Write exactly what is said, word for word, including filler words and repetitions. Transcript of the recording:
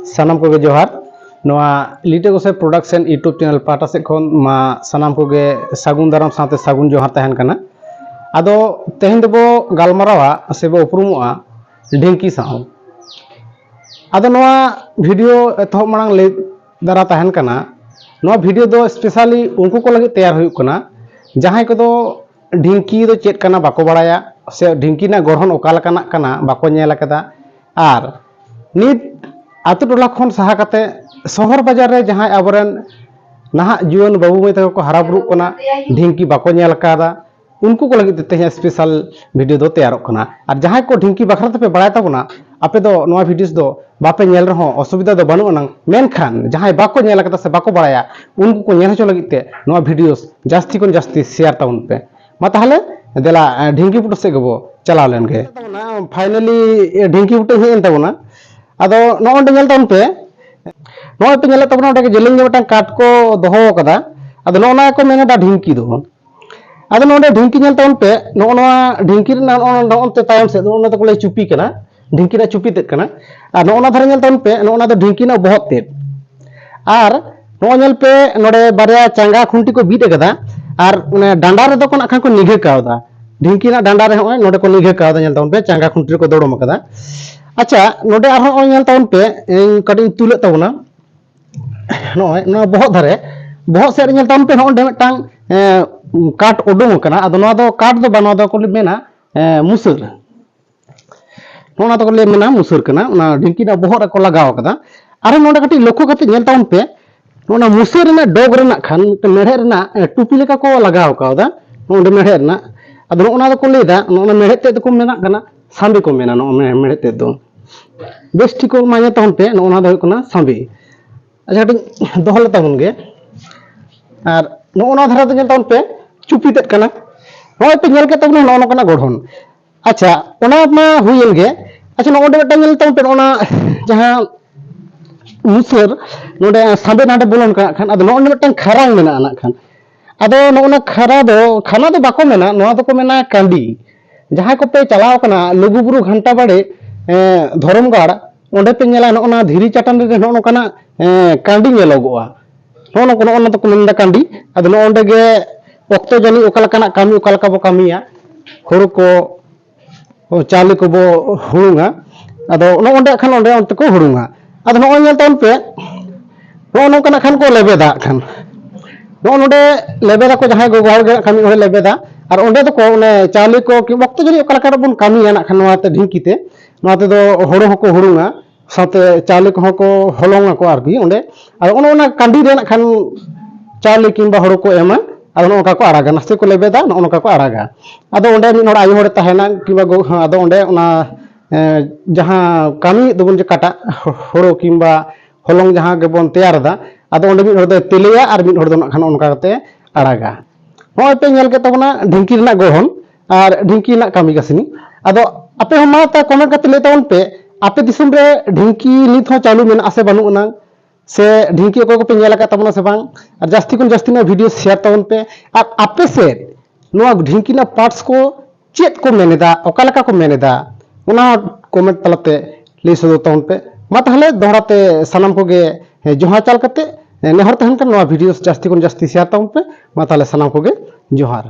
ᱥᱟᱱᱟᱢ ᱠᱚᱜᱮ ᱡᱚᱦᱟᱨ᱾ ᱱᱚᱣᱟ ᱞᱤᱴᱟᱹ ᱜᱚᱥᱟᱭ ᱯᱨᱚᱰᱟᱠᱥᱚᱱ YouTube ᱪᱮᱱᱮᱞ ᱯᱟᱦᱴᱟ ᱥᱮᱫ ᱠᱷᱚᱱ ᱢᱟ ᱥᱟᱱᱟᱢ ᱠᱚᱜᱮ ᱥᱟᱹᱜᱩᱱ ᱫᱟᱨᱟᱢ ᱥᱟᱶᱛᱮ ᱥᱟᱹᱜᱩᱱ ᱡᱚᱦᱟᱨ ᱛᱟᱦᱮᱱ ᱠᱟᱱᱟ᱾ ᱟᱫᱚ ᱛᱮᱦᱮᱧ ᱫᱚᱵᱚ ᱜᱟᱞᱢᱟᱨᱟᱣᱟ ᱥᱮᱵᱚ ᱩᱯᱨᱩᱢᱚᱜᱼᱟ ᱰᱷᱤᱝᱠᱤ ᱥᱟᱶ᱾ ᱟᱫᱚ ᱱᱚᱣᱟ ᱵᱷᱤᱰᱤᱭᱳ ᱮᱛᱚᱦᱚᱵ ᱢᱟᱲᱟᱝ ᱞᱟᱹᱭ ᱫᱟᱨᱟ ᱛᱟᱦᱮᱱ ᱠᱟᱱᱟ, ᱱᱚᱣᱟ ᱵᱷᱤᱰᱤᱭᱳ ᱫᱚ specially ᱩᱱᱠᱩ ᱠᱚ ᱞᱟᱹᱜᱤᱫ ᱛᱮᱭᱟᱨ ᱦᱩᱭᱩᱜ ᱠᱟᱱᱟ, ᱡᱟᱦᱟᱸᱭ ᱠᱚᱫᱚ ᱰᱷᱤᱝᱠᱤ ᱫᱚ ᱪᱮᱫ ᱠᱟᱱᱟ ᱵᱟᱠᱚ ᱵᱟᱲᱟᱭᱟ, ᱥᱮ ᱰᱷᱤᱝᱠᱤ ᱨᱮᱱᱟᱜ ᱜᱚᱲᱦᱚᱱ ᱚᱠᱟ ᱞᱮᱠᱟᱱᱟᱜ ᱠᱟᱱᱟ ᱵᱟᱠᱚ ᱧᱮᱞ ᱟᱠᱟᱫᱟ᱾ ᱟᱨ ᱱᱤᱛ ᱟᱛᱳ ᱴᱚᱞᱟ ᱠᱷᱚᱱ ᱥᱟᱦᱟ ᱠᱟᱛᱮ ᱥᱚᱦᱚᱨ ᱵᱟᱡᱟᱨ ᱨᱮ ᱡᱟᱦᱟᱸᱭ ᱟᱵᱚᱨᱮᱱ ᱱᱟᱦᱟᱜ ᱡᱩᱣᱟᱹᱱ ᱵᱟᱹᱵᱩ ᱢᱟᱹᱭ ᱛᱟᱠᱚ ᱠᱚ ᱦᱟᱨᱟ ᱵᱩᱨᱩᱜ ᱠᱟᱱᱟ, ᱰᱷᱤᱝᱠᱤ ᱵᱟᱠᱚ ᱧᱮᱞ ᱟᱠᱟᱫᱟ, ᱩᱱᱠᱩ ᱠᱚ ᱞᱟᱹᱜᱤᱫ ᱛᱮ ᱛᱮᱦᱮᱧ special ᱵᱷᱤᱰᱤᱭᱳ ᱫᱚ ᱛᱮᱭᱟᱨᱚᱜ ᱠᱟᱱᱟ᱾ ᱟᱨ ᱡᱟᱦᱟᱸᱭ ᱠᱚ ᱰᱷᱤᱝᱠᱤ ᱵᱟᱠᱷᱨᱟ ᱛᱮᱯᱮ ᱵᱟᱲᱟᱭ ᱛᱟᱵᱚᱱᱟ, ᱟᱯᱮ ᱫᱚ ᱱᱚᱣᱟ ᱵᱷᱤᱰᱤᱭᱳᱥ ᱫᱚ ᱵᱟᱯᱮ ᱧᱮᱞ ᱨᱮᱦᱚᱸ ᱚᱥᱩᱵᱤᱫᱷᱟ ᱫᱚ ᱵᱟᱹᱱᱩᱜ ᱟᱱᱟᱝ, ᱢᱮᱱᱠᱷᱟᱱ ᱡᱟᱦᱟᱸᱭ ᱵᱟᱠᱚ ᱧᱮᱞ ᱟᱠᱟᱫᱟ ᱥᱮ ᱵᱟᱠᱚ ᱵᱟᱲᱟᱭᱟ, ᱩᱱᱠᱩ ᱠᱚ ᱧᱮᱞ ᱦᱚᱪᱚ ᱞᱟᱹᱜᱤᱫ ᱛᱮ ᱱᱚᱣᱟ ᱵᱷᱤᱰᱤᱭᱳᱥ ᱡᱟᱹᱥᱛᱤ ᱠᱷᱚᱱ ᱡᱟᱹᱥᱛᱤ ᱥᱮᱭᱟᱨ ᱛᱟᱵᱚᱱ ᱯᱮ᱾ ᱢᱟ ᱛᱟᱦᱚᱞᱮ ᱫᱮᱞᱟ, ᱰᱷᱤᱝᱠᱤ ᱵᱩᱴᱟᱹ ᱥᱮᱫ ᱜᱮᱵᱚ ᱪᱟᱞᱟᱣ ᱞᱮᱱ ᱜᱮ᱾ ᱯᱷᱟᱭᱱᱟᱞᱤ ᱰᱷᱤᱝᱠᱤ ᱵᱩᱴᱟᱹ ᱦᱮᱡ ᱮᱱ ᱛᱟᱵᱚᱱᱟ᱾ ᱟᱫᱚ ᱱᱚᱜᱼᱚᱭ ᱱᱚᱰᱮ ᱧᱮᱞ ᱛᱟᱵᱚᱱ ᱯᱮ, ᱱᱚᱜᱼᱚᱭ ᱯᱮ ᱧᱮᱞᱮᱫ ᱛᱟᱵᱚᱱᱟ ᱚᱸᱰᱮ ᱜᱮ ᱡᱮᱞᱮᱧ ᱜᱮ ᱢᱤᱫᱴᱟᱝ ᱠᱟᱴ ᱠᱚ ᱫᱚᱦᱚ ᱟᱠᱟᱫᱟ᱾ ᱟᱫᱚ ᱱᱚᱜᱼᱚ ᱱᱚᱣᱟ ᱠᱚ ᱢᱮᱱ ᱮᱫᱟ ᱰᱷᱤᱝᱠᱤ ᱫᱚ᱾ ᱟᱫᱚ ᱱᱚᱰᱮ ᱰᱷᱤᱝᱠᱤ ᱧᱮᱞ ᱛᱟᱵᱚᱱ ᱯᱮ, ᱱᱚᱜᱼᱚ ᱱᱚᱣᱟ ᱰᱷᱤᱝᱠᱤ ᱨᱮᱱᱟᱜ ᱱᱚᱜᱼᱚ ᱱᱚᱜᱼᱚ ᱱᱚᱛᱮ ᱛᱟᱭᱚᱢ ᱥᱮᱫ ᱱᱚᱜᱼᱚ ᱱᱚᱣᱟ ᱫᱚᱠᱚ ᱞᱟᱹᱭ ᱪᱩᱯᱤ ᱠᱟᱱᱟ, ᱰᱷᱤᱝᱠᱤ ᱨᱮᱱᱟᱜ ᱪᱩᱯᱤ ᱛᱮᱫ ᱠᱟᱱᱟ᱾ ᱟᱨ ᱱᱚᱜᱼᱚ ᱱᱚᱣᱟ ᱫᱷᱟᱨᱮ ᱧᱮᱞ ᱛᱟᱵᱚᱱ ᱯᱮ, ᱱᱚᱜᱼᱚ ᱱᱚᱣᱟ ᱫᱚ ᱰᱷᱤᱝᱠᱤ ᱨᱮᱱᱟᱜ ᱵᱚᱦᱚᱜ ᱛᱮᱫ᱾ ᱟᱨ ᱱᱚᱜᱼᱚᱭ ᱧᱮᱞ ᱯᱮ, ᱱᱚᱰᱮ ᱵᱟᱨᱭᱟ ᱪᱟᱸᱜᱟ ᱠᱷᱩᱱᱴᱤ ᱠᱚ ᱵᱤᱫ ᱟᱠᱟᱫᱟ, ᱟᱨ ᱚᱱᱮ ᱰᱟᱸᱰᱟ ᱨᱮᱫᱚ ᱠᱚ ᱱᱟᱜ ᱠᱷᱟᱱ ᱠᱚ ᱱᱤᱜᱷᱟᱹ ᱠᱟᱣᱫᱟ᱾ ᱰᱷᱤᱝᱠᱤ ᱨᱮᱱᱟᱜ ᱰᱟᱸᱰᱟ ᱨᱮ ᱱᱚᱜᱼᱚᱭ ᱱᱚᱰᱮ ᱠᱚ ᱱᱤᱜᱷᱟᱹ ᱠᱟᱣᱫᱟ, ᱧᱮᱞ ᱛᱟᱵᱚᱱ ᱯᱮ, ᱪᱟᱸᱜᱟ ᱠᱷᱩᱱᱴᱤ ᱨᱮᱠᱚ ᱫᱚᱲᱚᱢ ᱟᱠᱟᱫᱟ᱾ ᱟᱪᱪᱷᱟ, ᱱᱚᱰᱮ ᱟᱨᱦᱚᱸ ᱱᱚᱜᱼᱚᱭ ᱧᱮᱞ ᱛᱟᱵᱚᱱ ᱯᱮ, ᱤᱧ ᱠᱟᱹᱴᱤᱡ ᱤᱧ ᱛᱩᱞᱟᱹᱜ ᱛᱟᱵᱚᱱᱟ᱾ ᱱᱚᱜᱼᱚᱭ ᱱᱚᱣᱟ ᱵᱚᱦᱚᱜ ᱫᱷᱟᱨᱮ, ᱵᱚᱦᱚᱜ ᱥᱮᱫ ᱨᱮ ᱧᱮᱞ ᱛᱟᱵᱚᱱ ᱯᱮ, ᱱᱚᱜᱼᱚᱭ ᱱᱚᱰᱮ ᱢᱤᱫᱴᱟᱝ, ᱮᱸ, ᱠᱟᱴ ᱩᱰᱩᱝ ᱟᱠᱟᱱᱟ᱾ ᱟᱫᱚ ᱱᱚᱣᱟ ᱫᱚ ᱠᱟᱴ ᱫᱚ ᱵᱟᱝ, ᱱᱚᱣᱟ ᱫᱚᱠᱚ ᱢᱮᱱᱟ, ᱮᱸ, ᱢᱩᱥᱟᱹᱨ᱾ ᱱᱚᱜᱼᱚ ᱱᱚᱣᱟ ᱫᱚᱠᱚ ᱞᱟᱹᱭ ᱢᱮᱱᱟ ᱢᱩᱥᱟᱹᱨ ᱠᱟᱱᱟ, ᱚᱱᱟ ᱰᱷᱤᱝᱠᱤ ᱨᱮᱱᱟᱜ ᱵᱚᱦᱚᱜ ᱨᱮᱠᱚ ᱞᱟᱜᱟᱣ ᱟᱠᱟᱫᱟ᱾ ᱟᱨᱦᱚᱸ ᱱᱚᱰᱮ ᱠᱟᱹᱴᱤᱡ ᱞᱚᱠᱠᱷᱚ ᱠᱟᱛᱮ ᱧᱮᱞ ᱛᱟᱵᱚᱱ ᱯᱮ, ᱱᱚᱜᱼᱚ ᱱᱚᱣᱟ ᱢᱩᱥᱟᱹᱨ ᱨᱮᱱᱟᱜ ᱰᱚᱜᱽ ᱨᱮᱱᱟᱜ ᱠᱷᱟᱱ ᱢᱤᱫᱴᱟᱝ ᱢᱮᱲᱦᱮᱫ ᱨᱮᱱᱟᱜ, ᱮᱸ, ᱴᱩᱯᱤ ᱞᱮᱠᱟ ᱠᱚ ᱞᱟᱜᱟᱣ ᱠᱟᱣᱫᱟ ᱱᱚᱜᱼᱚ ᱱᱚᱰᱮ ᱢᱮᱲᱦᱮᱫ ᱨᱮᱱᱟᱜ᱾ ᱟᱫᱚ ᱱᱚᱜᱼᱚ ᱱᱚᱣᱟ ᱫᱚᱠᱚ ᱞᱟᱹᱭᱫᱟ, ᱱᱚᱜᱼᱚ ᱱᱚᱣᱟ ᱢᱮᱲᱦᱮᱫ ᱛᱮᱫ ᱫᱚᱠᱚ ᱢᱮᱱᱟᱜ ᱠᱟᱱᱟ ᱥᱟᱸᱵᱮ ᱠᱚ ᱢᱮᱱᱟ ᱱᱚᱜᱼᱚ ᱱᱚᱣᱟ ᱢᱮᱲᱦᱮᱫ ᱛᱮᱫ ᱫᱚ᱾ ᱵᱮᱥ ᱴᱷᱤᱠ ᱠᱚ ᱢᱟ ᱧᱮᱞ ᱛᱟᱵᱚᱱ ᱯᱮ, ᱱᱚᱜᱼᱚ ᱱᱚᱣᱟ ᱫᱚ ᱦᱩᱭᱩᱜ ᱠᱟᱱᱟ ᱥᱟᱸᱵᱮ᱾ ᱟᱪᱪᱷᱟ, ᱠᱟᱹᱴᱤᱡ ᱫᱚᱦᱚ ᱞᱮ ᱛᱟᱵᱚᱱ ᱜᱮ᱾ ᱟᱨ ᱱᱚᱜᱼᱚ ᱱᱚᱣᱟ ᱫᱷᱟᱨᱟ ᱫᱚ ᱧᱮᱞ ᱛᱟᱵᱚᱱ ᱯᱮ, ᱪᱩᱯᱤ ᱛᱮᱫ ᱠᱟᱱᱟ᱾ ᱱᱚᱜᱼᱚᱭ ᱯᱮ ᱧᱮᱞ ᱠᱮᱫ ᱛᱟᱵᱚᱱᱟ ᱱᱚᱜᱼᱚ ᱱᱚᱝᱠᱟᱱᱟᱜ ᱜᱚᱲᱦᱚᱱ᱾ ᱟᱪᱪᱷᱟ, ᱚᱱᱟ ᱢᱟ ᱦᱩᱭᱮᱱ ᱜᱮ᱾ ᱟᱪᱪᱷᱟ, ᱱᱚᱜᱼᱚ ᱱᱚᱰᱮ ᱢᱤᱫᱴᱟᱝ ᱧᱮᱞ ᱛᱟᱵᱚᱱ ᱯᱮ, ᱱᱚᱜᱼᱚ ᱱᱟ ᱡᱟᱦᱟᱸ ᱢᱩᱥᱟᱹᱨ ᱱᱚᱰᱮ ᱥᱟᱸᱵᱮ ᱱᱟᱰᱮ ᱵᱚᱞᱚᱱ ᱠᱟᱱᱟ ᱠᱷᱟᱱ, ᱟᱫᱚ ᱱᱚᱜᱼᱚ ᱱᱚᱰᱮ ᱢᱤᱫᱴᱟᱝ ᱠᱷᱟᱨᱟᱝ ᱢᱮᱱᱟᱜᱼᱟ ᱱᱟᱜ ᱠᱷᱟᱱ᱾ ᱟᱫᱚ ᱱᱚᱜᱼᱚ ᱱᱟ ᱠᱷᱟᱨᱟ ᱫᱚ, ᱠᱷᱟᱱᱟ ᱫᱚ ᱵᱟᱠᱚ ᱢᱮᱱᱟ, ᱱᱚᱣᱟ ᱫᱚᱠᱚ ᱢᱮᱱᱟ ᱠᱟᱸᱰᱤ᱾ ᱡᱟᱦᱟᱸᱭ ᱠᱚᱯᱮ ᱪᱟᱞᱟᱣ ᱠᱟᱱᱟ ᱞᱩᱜᱩᱵᱩᱨᱩ ᱜᱷᱟᱱᱴᱟ ᱵᱟᱲᱮ, ᱮᱸ, ᱫᱷᱚᱨᱚᱢ ᱜᱟᱲ, ᱚᱸᱰᱮ ᱯᱮ ᱧᱮᱞᱟ, ᱱᱚᱜᱼᱚ ᱱᱟ ᱫᱷᱤᱨᱤ ᱪᱟᱴᱟᱱ ᱨᱮ ᱱᱚᱜᱼᱚ ᱱᱚᱝᱠᱟᱱᱟᱜ ᱠᱟᱺᱰᱤ ᱧᱮᱞᱚᱜᱚᱜᱼᱟ᱾ ᱱᱚᱜᱼᱚ ᱱᱚᱣᱟ ᱫᱚᱠᱚ ᱢᱮᱱᱫᱟ ᱠᱟᱺᱰᱤ᱾ ᱟᱫᱚ ᱱᱚᱜᱼᱚ ᱱᱚᱰᱮ ᱜᱮ ᱚᱠᱛᱚ ᱡᱟᱹᱱᱤᱡ ᱚᱠᱟ ᱞᱮᱠᱟᱱᱟᱜ ᱠᱟᱹᱢᱤ ᱚᱠᱟ ᱞᱮᱠᱟ ᱵᱚ ᱠᱟᱹᱢᱤᱭᱟ, ᱦᱳᱲᱳ ᱠᱚ ᱪᱟᱣᱞᱮ ᱠᱚᱵᱚ ᱦᱩᱲᱩᱝᱟ᱾ ᱟᱫᱚ ᱱᱚᱜᱼᱚ ᱱᱚᱰᱮ ᱠᱷᱟᱱ ᱚᱸᱰᱮ ᱚᱱᱛᱮ ᱠᱚ ᱦᱩᱲᱩᱝᱟ᱾ ᱟᱫᱚ ᱱᱚᱜᱼᱚᱭ ᱧᱮᱞ ᱛᱟᱵᱚᱱ ᱯᱮ, ᱱᱚᱜᱼᱚ ᱱᱚᱝᱠᱟᱱᱟᱜ ᱠᱷᱟᱱ ᱠᱚ ᱞᱮᱵᱮᱫᱟ ᱠᱷᱟᱱ᱾ ᱱᱚᱜᱼᱚ ᱱᱚᱰᱮ ᱞᱮᱵᱮᱫᱟᱠᱚ, ᱡᱟᱦᱟᱸᱭ ᱜᱚᱜᱚ ᱦᱚᱲ ᱜᱮ ᱠᱷᱟᱱ ᱢᱤᱫ ᱦᱚᱲᱮ ᱞᱮᱵᱮᱫᱟ᱾ ᱟᱨ ᱚᱸᱰᱮ ᱫᱚᱠᱚ ᱚᱱᱮ ᱪᱟᱣᱞᱮ ᱠᱚ ᱠᱤ ᱚᱠᱛᱚ ᱡᱟᱹᱱᱤᱡ ᱚᱠᱟ ᱞᱮᱠᱟ ᱨᱮᱵᱚᱱ ᱠᱟᱹᱢᱤᱭᱟ ᱱᱟᱜ ᱠᱷᱟᱱ ᱱᱚᱣᱟᱛᱮ ᱰᱷᱤᱝᱠᱤ ᱛᱮ, ᱱᱚᱣᱟ ᱛᱮᱫᱚ ᱦᱳᱲᱳ ᱦᱚᱸᱠᱚ ᱦᱩᱲᱩᱝᱟ, ᱥᱟᱶᱛᱮ ᱪᱟᱣᱞᱮ ᱠᱚᱦᱚᱸ ᱠᱚ ᱦᱚᱞᱚᱝ ᱟᱠᱚ ᱟᱨᱠᱤ ᱚᱸᱰᱮ᱾ ᱟᱫᱚ ᱚᱱᱮ ᱚᱱᱟ ᱠᱟᱺᱰᱤ ᱨᱮ ᱱᱟᱜ ᱠᱷᱟᱱ ᱪᱟᱣᱞᱮ ᱠᱤᱝᱵᱟ ᱦᱳᱲᱳ ᱠᱚ ᱮᱢᱟ᱾ ᱟᱫᱚ ᱱᱚᱜᱼᱚ ᱱᱚᱝᱠᱟ ᱠᱚ ᱟᱲᱟᱜᱟ, ᱱᱟᱥᱮ ᱠᱚ ᱞᱮᱵᱮᱫᱟ, ᱱᱚᱜᱼᱚ ᱱᱚᱝᱠᱟ ᱠᱚ ᱟᱲᱟᱜᱟ᱾ ᱟᱫᱚ ᱚᱸᱰᱮ ᱢᱤᱫ ᱦᱚᱲ ᱟᱭᱳ ᱦᱚᱲᱮ ᱛᱟᱦᱮᱱᱟ ᱠᱤᱝᱵᱟ ᱜᱚ-, ᱦᱮᱸ, ᱟᱫᱚ ᱚᱸᱰᱮ ᱚᱱᱟ ᱮᱸ, ᱡᱟᱦᱟᱸ ᱠᱟᱹᱢᱤᱭᱮᱫ ᱫᱚᱵᱚᱱ ᱡᱮ ᱠᱟᱴᱟᱜ ᱦᱳᱲᱳ ᱠᱤᱝᱵᱟ ᱦᱚᱞᱚᱝ ᱡᱟᱦᱟᱸ ᱜᱮᱵᱚᱱ ᱛᱮᱭᱟᱨ ᱮᱫᱟ, ᱟᱫᱚ ᱚᱸᱰᱮ ᱢᱤᱫ ᱦᱚᱲ ᱫᱚᱭ ᱛᱮᱞᱮᱭᱟ ᱟᱨ ᱢᱤᱫ ᱦᱚᱲ ᱫᱚ ᱱᱟᱜ ᱠᱷᱟᱱ ᱚᱱᱠᱟ ᱠᱟᱛᱮ ᱟᱲᱟᱜᱟ᱾ ᱱᱚᱜᱼᱚᱭ ᱯᱮ ᱧᱮᱞ ᱠᱮᱫ ᱛᱟᱵᱚᱱᱟ ᱰᱷᱤᱝᱠᱤ ᱨᱮᱱᱟᱜ ᱜᱚᱲᱦᱚᱱ ᱟᱨ ᱰᱷᱤᱝᱠᱤ ᱨᱮᱱᱟᱜ ᱠᱟᱹᱢᱤ ᱠᱟᱹᱥᱱᱤ᱾ ᱟᱫᱚ ᱟᱯᱮ ᱦᱚᱸ ᱢᱟ ᱛᱟ comment ᱠᱟᱛᱮ ᱞᱟᱹᱭ ᱛᱟᱵᱚᱱ ᱯᱮ, ᱟᱯᱮ ᱫᱤᱥᱚᱢ ᱨᱮ ᱰᱷᱤᱝᱠᱤ ᱱᱤᱛ ᱦᱚᱸ ᱪᱟᱹᱞᱩ ᱢᱮᱱᱟᱜᱼᱟ ᱥᱮ ᱵᱟᱹᱱᱩᱜ ᱟᱱᱟᱝ, ᱥᱮ ᱰᱷᱤᱝᱠᱤ ᱚᱠᱚᱭ ᱠᱚᱯᱮ ᱧᱮᱞ ᱟᱠᱟᱫ ᱛᱟᱵᱚᱱᱟ ᱥᱮ ᱵᱟᱝ? ᱟᱨ ᱡᱟᱹᱥᱛᱤ ᱠᱷᱚᱱ ᱡᱟᱹᱥᱛᱤ ᱱᱚᱣᱟ video share ᱛᱟᱵᱚᱱ ᱯᱮ᱾ ᱟᱨ ᱟᱯᱮ ᱥᱮᱫ ᱱᱚᱣᱟ ᱰᱷᱤᱝᱠᱤ ᱨᱮᱱᱟᱜ parts ᱠᱚ ᱪᱮᱫ ᱠᱚ ᱢᱮᱱ ᱮᱫᱟ, ᱚᱠᱟ ᱞᱮᱠᱟ ᱠᱚ ᱢᱮᱱ ᱮᱫᱟ, ᱚᱱᱟ comment ᱛᱟᱞᱟᱛᱮ ᱞᱟᱹᱭ ᱥᱚᱫᱚᱨ ᱛᱟᱵᱚᱱ ᱯᱮ᱾ ᱢᱟ ᱛᱟᱦᱚᱞᱮ ᱫᱚᱦᱲᱟ ᱛᱮ ᱥᱟᱱᱟᱢ ᱠᱚᱜᱮ, ᱦᱮᱸ, ᱡᱚᱦᱟᱨ ᱪᱟᱞ ᱠᱟᱛᱮ, ᱦᱮᱸ, ᱱᱮᱦᱚᱨ ᱛᱟᱦᱮᱱ ᱠᱟᱱᱟ ᱱᱚᱣᱟ video ᱡᱟᱹᱥᱛᱤ ᱠᱷᱚᱱ ᱡᱟᱹᱥᱛᱤ share ᱛᱟᱵᱚᱱ ᱯᱮ᱾ ᱢᱟ ᱛᱟᱦᱚᱞᱮ ᱥᱟᱱᱟᱢ ᱠᱚᱜᱮ ᱡᱚᱦᱟᱨ᱾